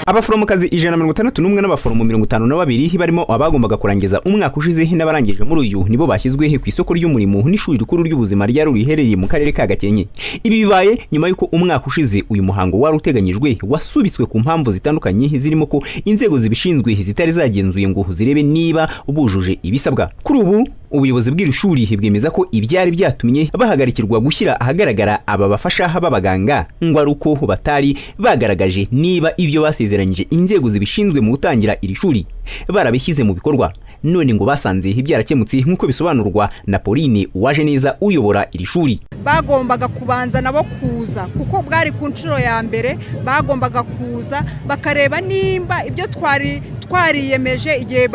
Abaforomokazi 161 n'abaforomo 52, barimo abagombaga kurangiza umwaka ushize n'abarangije muri uyu, nibo bashyizwe ku isoko ry'umurimo n'ishuri rikuru ry'ubuzima rya Ruli riherereye mu karere ka Gakenke. Ibi bibaye nyuma y'uko umwaka ushize uyu muhango wari uteganyijwe wasubitswe ku mpamvu zitandukanye, zirimo ko inzego zibishinzwe zitari zagenzuye ngo zirebe niba bujuje ibisabwa. Kuri ubu ubuyobozi bw'iri shuri bwemeza ko ibyari byatumye bahagarikirwa gushyira ahagaragara aba bafasha b'abaganga ngo ari uko batari bagaragaje niba ibyo basezeranyije inzego zibishinzwe mu gutangira iri shuri barabishyize mu bikorwa. None ngo basanze byarakemutse, nk'uko bisobanurwa na Pauline Uwajeneza uyobora iri shuri. Bagombaga kubanza nabo kuza, kuko bwari ku nshuro ya mbere. Bagombaga kuza bakareba nimba ibyo twari twariyemeje igihe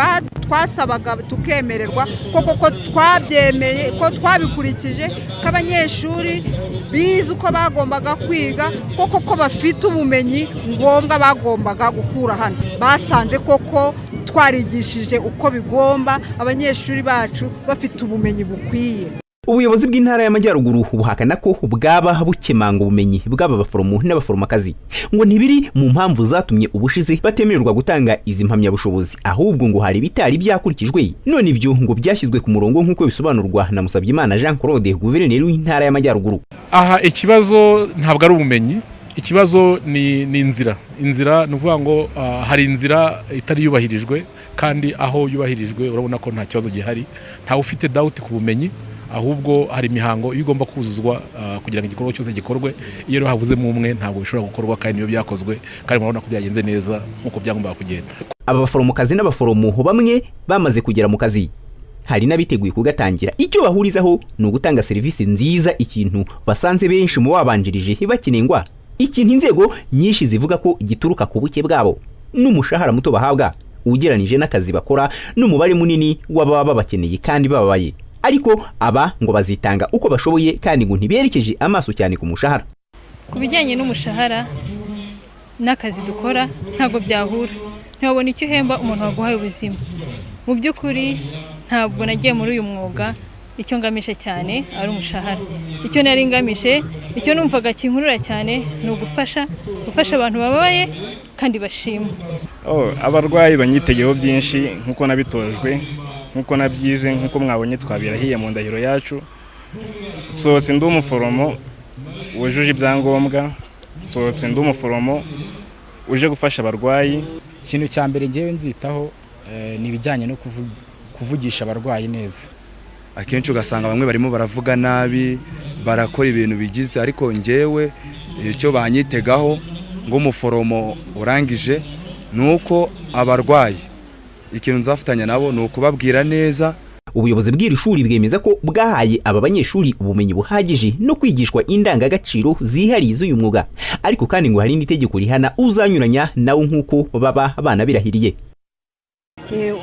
twasabaga tukemererwa koko ko twabyemeye, ko twabikurikije, ko abanyeshuri bize uko bagombaga kwiga, koko ko bafite ubumenyi ngombwa bagombaga gukura hano. Basanze koko twarigishije uko bigomba, abanyeshuri bacu bafite ubumenyi bukwiye. Ubuyobozi bw'Intara y'Amajyaruguru buhakana ko bwaba bukemanga ubumenyi bw'aba baforomo n'abaforomokazi. Ngo ntibiri mu mpamvu zatumye ubushize batemererwa gutanga izi mpamyabushobozi, ahubwo ngo hari ibitari byakurikijwe, none ibyo ngo byashyizwe ku murongo, nk'uko bisobanurwa na Musabyimana Jean Claude, guverineri w'Intara y'Amajyaruguru. Aha ikibazo ntabwo ari ubumenyi, ikibazo ni inzira. Inzira ni ukuvuga ngo hari inzira itari yubahirijwe, kandi aho yubahirijwe urabona ko nta kibazo gihari. Ntawe ufite doubt ku bumenyi, ahubwo hari imihango iyo igomba kuzuzwa kugira ngo igikorwa cyose gikorwe. Iyo rero habuzemo umwe, ntabwo bishobora gukorwa, kandi niyo byakozwe, kandi murabona ko byagenze neza nk'uko byagombaga kugenda. Aba baforomokazi n'abaforomo bamwe bamaze kugera mu kazi, hari n'abiteguye kugatangira. Icyo bahurizaho ni ugutanga serivisi nziza, ikintu basanze benshi mu babanjirije bakinengwa, ikintu inzego nyinshi zivuga ko gituruka ku buke bwabo n'umushahara muto bahabwa ugereranije n'akazi bakora n'umubare munini w'ababa babakeneye kandi bababaye. Ariko aba ngo bazitanga uko bashoboye, kandi ngo ntiberekeje amaso cyane ku mushahara. Ku bijyanye n'umushahara n'akazi dukora, ntabwo byahura. Ntiwabona icyo uhemba umuntu waguhaye ubuzima. Mu by'ukuri ntabwo nagiye muri uyu mwuga icyo ngamije cyane ari umushahara. Icyo nari ngamije, icyo numvaga kinkurura cyane, ni ugufasha, gufasha abantu bababaye kandi bashima. Abarwayi banyitegeho byinshi, nk'uko nabitojwe, nk'uko nabyize, nk'uko mwabonye twabirahiye mu ndahiro yacu. Nsohotse ndi umuforomo wujuje ibyangombwa, nsohotse ndi umuforomo uje gufasha abarwayi. Ikintu cya mbere ngewe nzitaho ni ibijyanye no kuvugisha abarwayi neza. Akenshi ugasanga bamwe barimo baravuga nabi, barakora ibintu bigize, ariko ngewe icyo banyitegaho ng'umuforomo urangije ni uko abarwayi ikintu nzafatanya nabo ni ukubabwira neza. Ubuyobozi bw'iri shuri bwemeza ko bwahaye aba banyeshuri ubumenyi buhagije no kwigishwa indangagaciro zihariye z'uyu mwuga, ariko kandi ngo hari n'itegeko rihana uzanyuranya nawo, nk'uko baba banabirahiriye.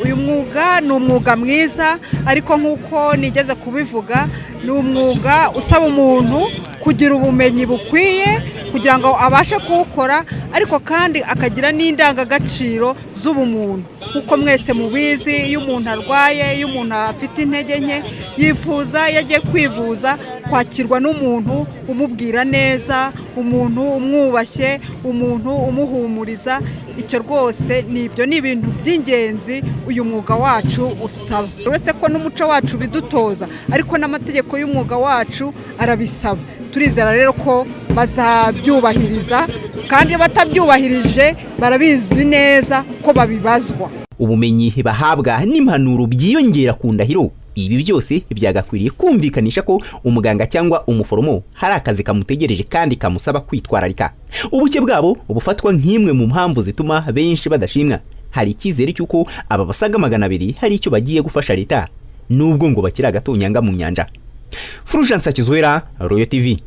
Uyu mwuga ni umwuga mwiza, ariko nk'uko nigeze kubivuga, ni umwuga usaba umuntu kugira ubumenyi bukwiye kugira ngo abashe kuwukora, ariko kandi akagira n'indangagaciro z'ubumuntu. Nk'uko mwese mubizi, iyo umuntu arwaye, iyo umuntu afite intege nke, yifuza iyo agiye kwivuza kwakirwa n'umuntu umubwira neza, umuntu umwubashye, umuntu umuhumuriza. Icyo rwose ni ibyo, ni ibintu by'ingenzi uyu mwuga wacu usaba. Uretse ko n'umuco wacu bidutoza, ariko n'amategeko y'umwuga wacu arabisaba. Turizera rero ko bazabyubahiriza, kandi iyo batabyubahirije barabizi neza ko babibazwa. Ubumenyi bahabwa n'impanuro byiyongera ku ndahiro, ibi byose byagakwiriye kumvikanisha ko umuganga cyangwa umuforomo hari akazi kamutegereje kandi kamusaba kwitwararika. Ubuke bwabo bufatwa nk'imwe mu mpamvu zituma benshi badashimwa. Hari icyizere cy'uko aba basaga 200 hari icyo bagiye gufasha leta, nubwo ngo bakiri agatonyanga mu nyanja. Fulgence Hakizwera, Royal TV.